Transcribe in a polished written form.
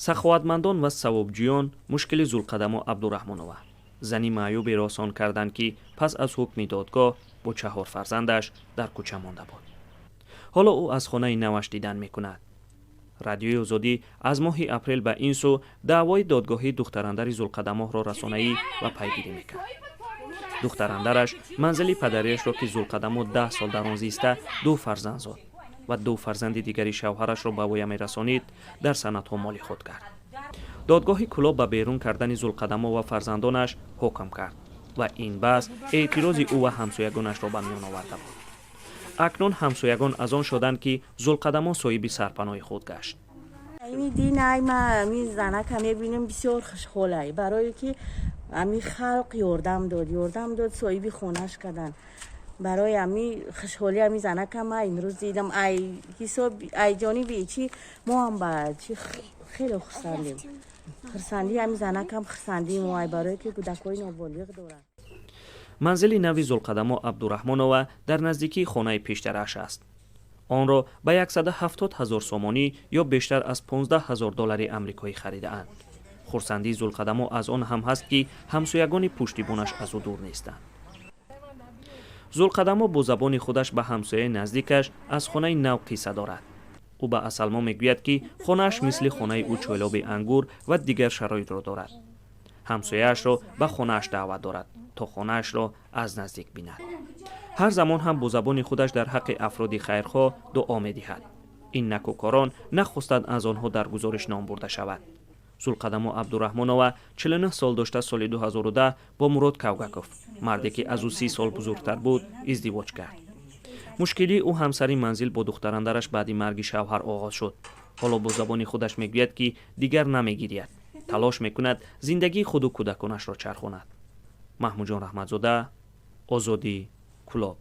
Саховатмандон ва савобҷӯён мушкили Зулқадамо Абдураҳмонова, зани маъюберо осон карданд, ки пас аз ҳукми додгоҳ бо чаҳор фарзандаш дар кӯча монда буд. Ҳоло ӯ аз хонаи наваш дидан мекунад. Радиои Озодӣ аз моҳи апрел ба ин сӯ даъвои додгоҳии духтарандари Зулқадамоҳро расонаӣ ва пайгирӣ мекард. Духтарандараш манзили падариашро, ки Зулқадамо 10 сол дар он зиста, ду фарзанд зод ва ду фарзанди дигари шавҳарашро ба воя мерасонид, дар санадҳо моли худ кард. Додгоҳи Кӯлоб ба берун кардани Зулқадамо ва фарзандонаш ҳукм кард ва ин баҳс эътирози ӯ ва ҳамсоягонашро ба миён оварда буд. Акнун ҳамсоягон аз он шоданд, ки Зулқадамо соҳиби сарпаноҳи худ гашт. Ами динай ма ами занака мебинем, бисёр хушҳолай, барое ки ами халқ ёрдам дод, ёрдам дод, соҳиби хонаш кардан. Барои ами хушҳоли ами занака ма имрӯз дидам, ай ҳисоб, ай ҷониби чи мо ҳам ба чи хеле хурсандем. Хурсандии ами занакам хурсандии мо ай, барое ки кӯдакҳои ноболиғ дорад. Манзили нави Зулқадамо Абдураҳмонова дар наздикии хонаи пештарааш аст. Онро ба 170 ҳазор сомонӣ ё бештар аз 15 ҳазор доллари амрикоӣ харидаанд. Хурсандии Зулқадамо аз он ҳам ҳаст, ки ҳамсоягони пуштибонаш аз ӯ дур нестанд. Зулқадамо бо забони худаш ба ҳамсояи наздикаш аз хонаи нав қисса дорад. Ӯ ба Асалмо мегӯяд, ки хонааш мисли хонаи ӯ чойлоби ангур ва дигар шароитро дорад. Ҳамсояашро ба хонааш даъват дорад, то хонаашро аз наздик бинад. Ҳар замон ҳам бо забони худаш дар ҳаққи афроди хайрхоҳ дуо медиҳад. Ин накӯкорон нахостанд, аз онҳо дар гузориш ном бурда шавад. Зулқадамо Абдураҳмонова 49 сол дошта, соли 2010 бо Мурод Кавгаков, марде ки аз ӯ 30 сол бузургтар буд, издивоҷ кард. Мушкилии ӯ ҳамсари манзил бо духтарандараш баъди марги шавҳар оғоз шуд. Ҳоло бо забони худаш мегӯяд, ки дигар намегирияд, талош мекунад зиндагии худу кӯдаконашро чархонад. Маҳмудҷон Раҳматзода, Озодӣ, Кӯлоб.